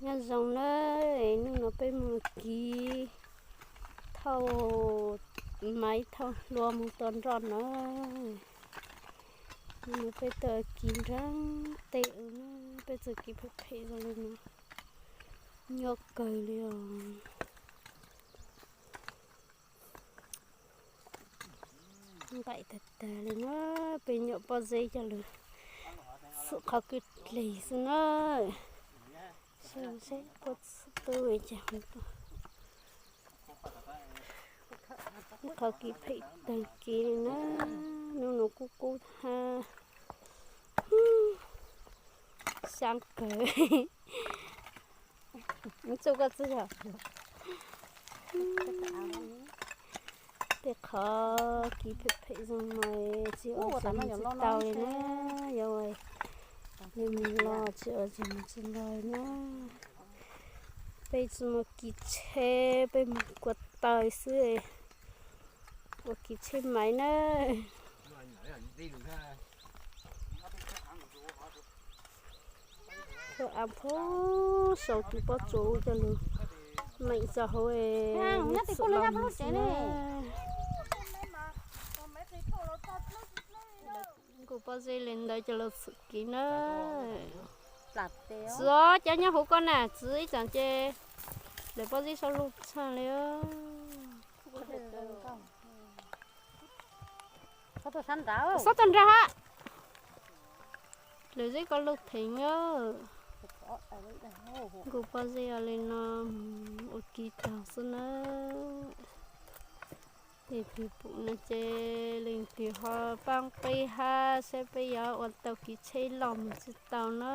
Nyob zoo na, hnub no peb mus kiv thauj maiv thauj hlua mus tua nroj na. Hnub no peb tuaj kiv nrab tej na, peb txawm kiv phem phem zoo li no, nyuaj kawg li os. Nqaim tag tag li na, peb nyuam pob zeb coj lug xwm qhov kwj dleg xwb na. Saib seb puab txhub tub cas hu tuaj. Qhov kiv phem tag kiv li na, nub nua kub kub hab. Xyab kawg. Txuj koj txwj yog. Tej qhov kiv phem phem zoo no tsis ua tsis tau li na, yog li mus los tsis ua tsis mus tsis los na. Peb tsis mus kiv tsheb, peb mus kua taw xwb, ua kiv tsheb maiv na. Koj av phob sau tus pob tsuas ua coj lug meem txog hauv es xwm los mus xwb na. Nkaus pob zeb li ntawd coj lug xwm kiv na. Txiv, cov nyob huv koj na, txiv ib txhis ces lawv pob zeb sau lug tshaj li. Xob tag nrag hab. Lawv zeb koj lug theev. Nkaus pob zeb li no mus ua kiv taug xwb na. Tej twg pum no ces leej twg ho paab peb hab saib peb yuav ua tau kiv tsheb loj mus tsi tau na.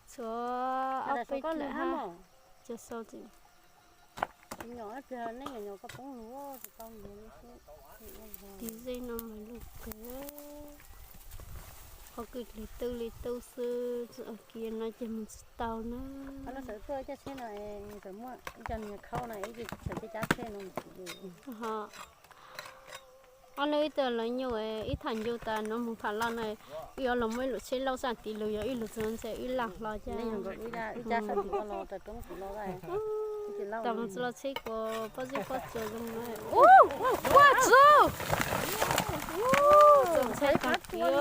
Txhua ob peb dlaim hab. Cov sau tseem, tiv zeb no mas lug kawg. Qhov kws li tub li tub xwb, tsi ua kiv no ces mus tsi tau na. Ob nub ib tug lawv nyuj ib tham ncu tas nuav mus pham loj na, wb yuav los muaj ib lub tsheb lauj sab tid lug, yog ib lug txug ntse wb laag hlo cas. Tas mus txug los tsheb kuas pob zeb pob tsuas zoo na. Ua txug, txaus ntshai taag kiag.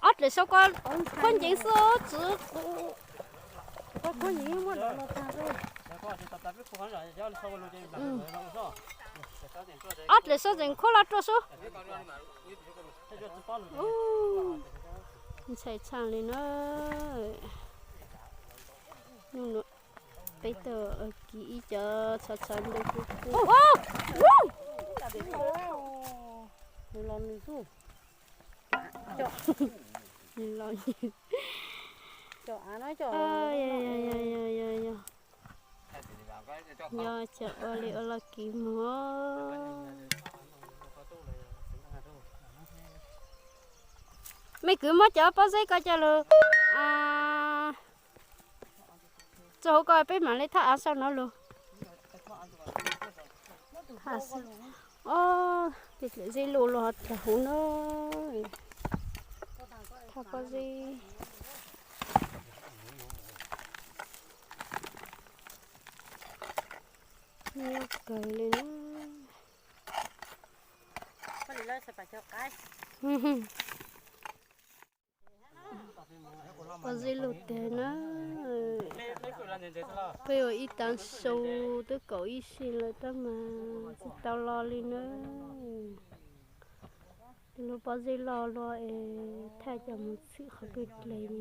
Ob dlaim sau koj khuab nceev xwb txiv. Ob dlaim sau tseem khuab los rua sub. Ntshai tshaj li na. Nub nua peb tau kiv ib cov tshav tshav ntawd kub kub. Nws los, yog, yog, yog, yog, yog, yog, yog, cov ua li ua los kiv mus. Mej kwv muab cov pob zeb ko coj lug txug hauv ko peb mam li thauj av sau no lug. Ib dlaim zeb luj luj taag huv na. Thauj pob zeb nyuaj kawg li na. Pob zeb luj tag na. Peb ua ib taav su twb kaum ib sij lawm tab mas tsis tau los li na. Lub pob zeb loj luaj es thaj cov mus txhwm qhov pwg dlev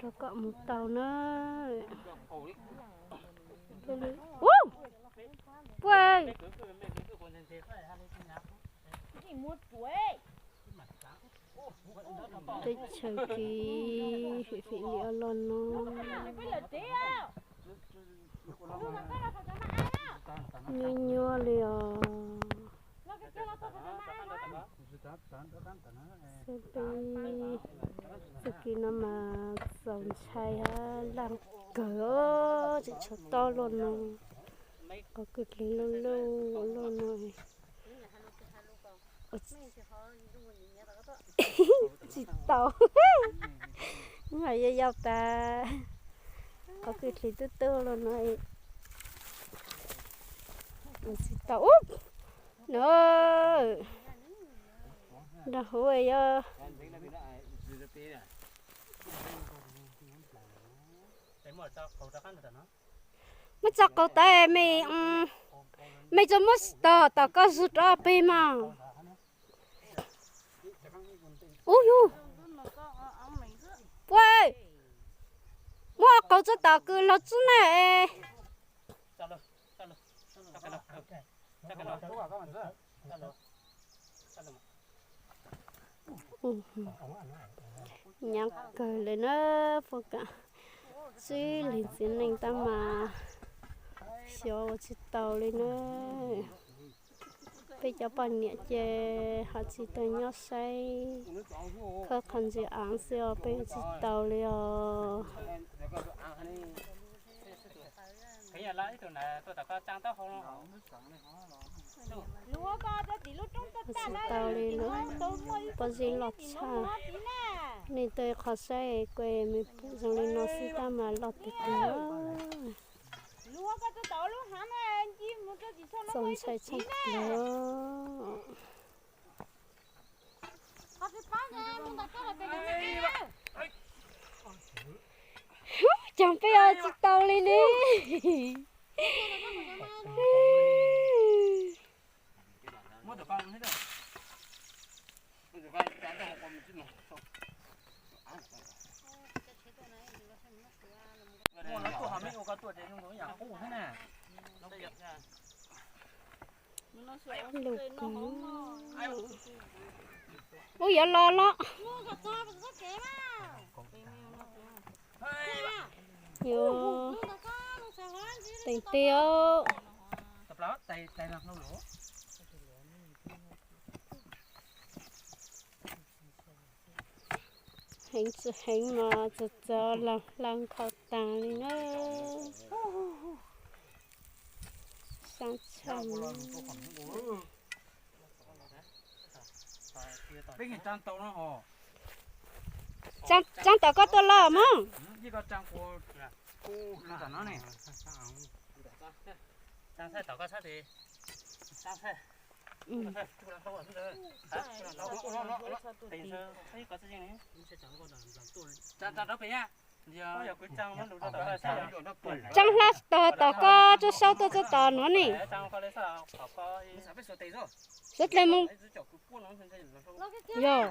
rau kom mus tau na. Puag teb chaws kiv fim fim li ua luaj no. Nyuaj nyuaj li os. Xab peb txuj kev no mas txaus ntshai hab laaj kawg, tseem tshuav tob luaj no. Qhov kwj hlis loj loj loj no. Tsis tau. Yog yau tas. Qhov kwj hlis tub tub loj no. Tsis tau ub no. Nrog huv yog. Muab tso qaug tawv me, me tso muab tog tom koj zug rov peg mas. Ub yug. Puab, muab qaug tso tom kws los txub na. Nyab kawg li na, puab kam tsib leeg txiv neej tab mas xyov ua tsis tau li na. Peb cov poj niam ces ho tsis tau nyob saib, khawb qhov ntsis av xwb os, peb ua tsis tau li os. Ua tsis tau li na, pob zeb loj tshaj. Nej tuaj qhov saib kuj me pum zoo li no xwb tab mas loj tiag tiag. Txaus ntshai tshaj plaws. Cov peb ua tsis tau li ne. Lub, ub yuav los los. Yuav teem tig os. Heev tsis heev mas txawv txawv los hla nkhaus taag li na. Sab tshaj. Tsaab tom koj tuaj los mog. Tsaab hla tog tom koj tsuag saub tuaj txog tom nuav ne. Suav dlawg moog. Yog.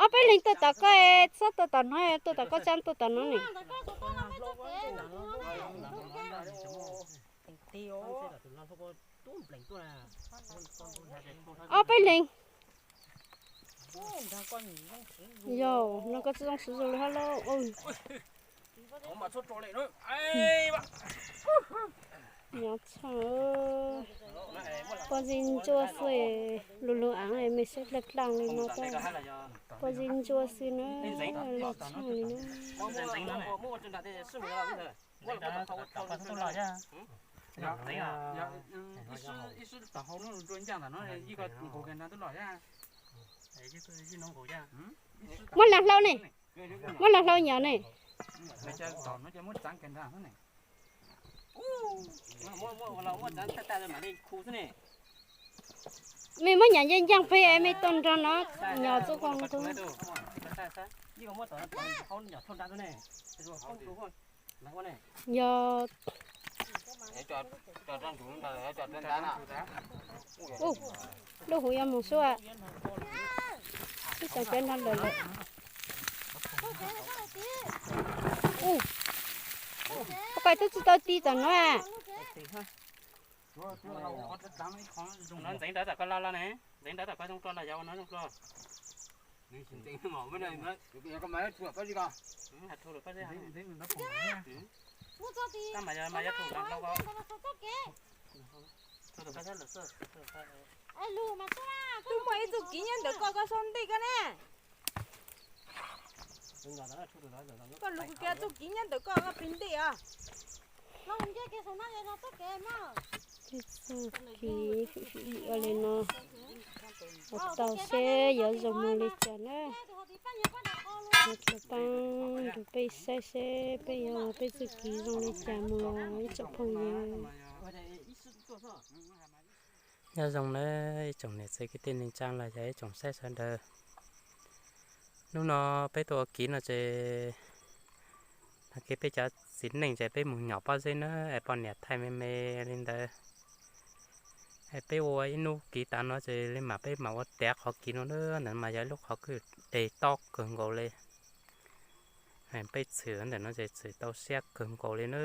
Ob peb leeg tuaj tom koj, txhob tuaj tom nuav, tuaj tom koj tsaab tuaj tom nuav ne. Ob peb leeg. Yog no koj tsi zoo siv zog li hab lauj. Nyob tshaj, pob zeb ntsuab xwb, lug lug aav mej saib dlaab dlaab li no, pob zeb ntsuab xwb na, loj tshaj li na. Muab laag hlau ne, muab laag hlau nyom ne. Mej muab nyom ncaaj ncaaj peg mej tuaj nrug no, nyom txuj kua tug. Yog lub huv yuav moog sub, sib tsoom cawv nrog lawm lawm. Ua cas twb tsi tau ti tom nuav. Ntxeev ntawd tom koj loj loj ne, ntxeev ntawd tom koj zoo dlua los yog ua no zoo dlua. Twb muaj ib txuj kiv nyob ntawm koj, koj sau ntej koj ne. Koj lug kiag txuj kev nyob ntawm koj pem ntej os. Txuj kev fim fim ua li no, ua tau seb yuav zoo mus li cas na. Ua tau pab nrug peb saib seb peb yuav peb txuj kev zoo li cas mus ib tsoom phooj ywg. Nyob zoo na ib tsoom niam txiv kwv tij neej tsaa los yog ib tsoom saib sawv daws. Hnub no peb tuaj ua kev no ces, tag kis peb cov txiv neej ces peb mus nyom pob zeb na, es poj niam thaij me me li ntawd. Es peb ua ib hnub kev tas no ces li mas peb mam ua tiav qhov kev no na, ntawm mas yog ib lub qhov kwj deg tob kawg nkaus li. Peb txhwm ntawm no ces txhwm tau siab kawg nkaus li na.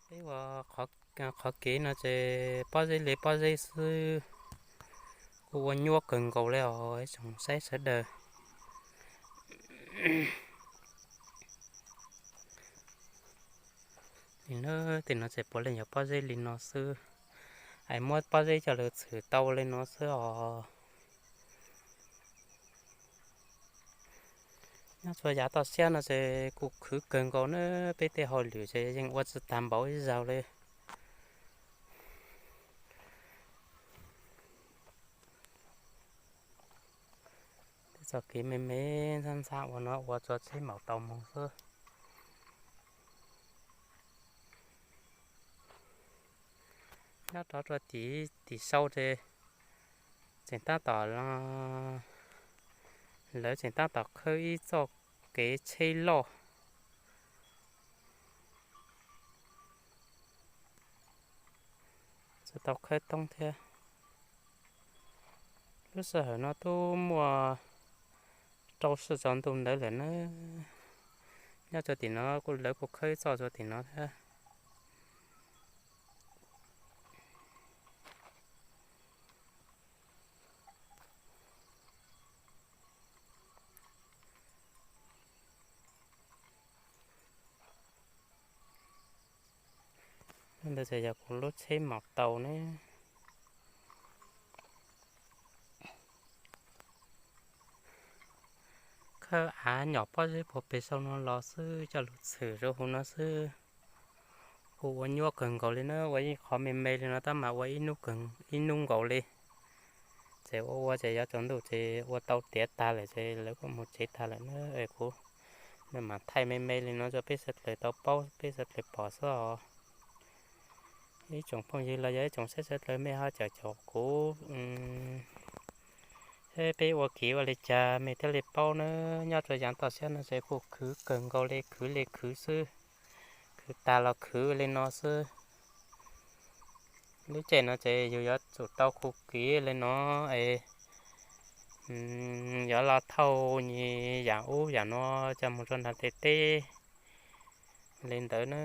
Peb ua qhov kev no ces pob zeb li pob zeb xwb, kuj ua nyuaj kawg nkaus li os ib tsoom saib sawv daws. Tim no ces puav leej yog pob zeb li no xwb, es muab pob zeb coj lug txhwm tau li no xwb os. Nyob rua yav toj siab no ces kuj khwv kawg nkaus na, peb tej hauj lwm ces yeej ua tsi tag npaum ib zaug li. Tej txoj kev me me ntxhab ntxhab ua no ua rua tsheb maum tau moog xwb. Nyob rov rua tim, tim sau ces tseem tab tom, lawv tseem tab tom khawb ib txoj kev tsheb loj. Tsis tau khawb toob thiab. Lub sij hawm no tub muaj rau sij tsaus ntuj ntawd lawm na. Nyob rua tim no kuj lawv kuj khawb ib txoj rua tim no thiab. Ntawd ces yog kuv lub tsheb maum taus ne. Khawb av nyom pob zeb puag pem saum no los xwb coj lug tshwm rau huv no xwb. Kuj ua nyuaj kawg nkaus li na, ua ib qho me me li no tab mas ua ib hnub nkaus li. Ces ua ua ces yuav tsaus ntuj ces ua tau tiav tag lawm ces lawv kuj mus tsev tag lawm na. Kuv mam thaij me me li no rau peb sawv dlawg tau paub peb sawv dlawg pom xwb os. Ib tsoom phooj ywg los yog ib tsoom saib sawv dlawg mej ho cawm caum kuv seb peb ua kev ua li cas mej thiaj li paub na. Nyob rau yav toj siab no ces kuj khwv kawg nkaus li, khwv li khwv xwb, khwv tag los khwv li no xwb. Lub caij no ces yus yuav tsum tau khu kev li no es yuav los thauj nyias yam ub yam no coj mus rau nram tej teb li ntawd na.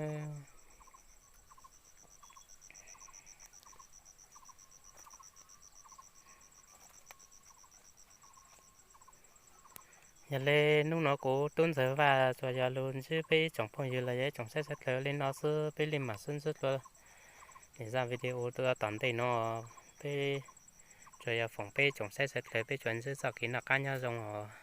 Yog li hnub no kuv Tub Ntxawg Vaj tsuas yog lug ntsib peb ib tsoom phooj ywg los yog ib tsoom saib sawv dlawg li no xwb, peb li mam sib ntsib dlua zaj video dua tom ntej no. Peb tsuas yog foom peb tsoom saib sawv dlawg peb tsuas ntsib txoj kev noj qab nyob zoo os.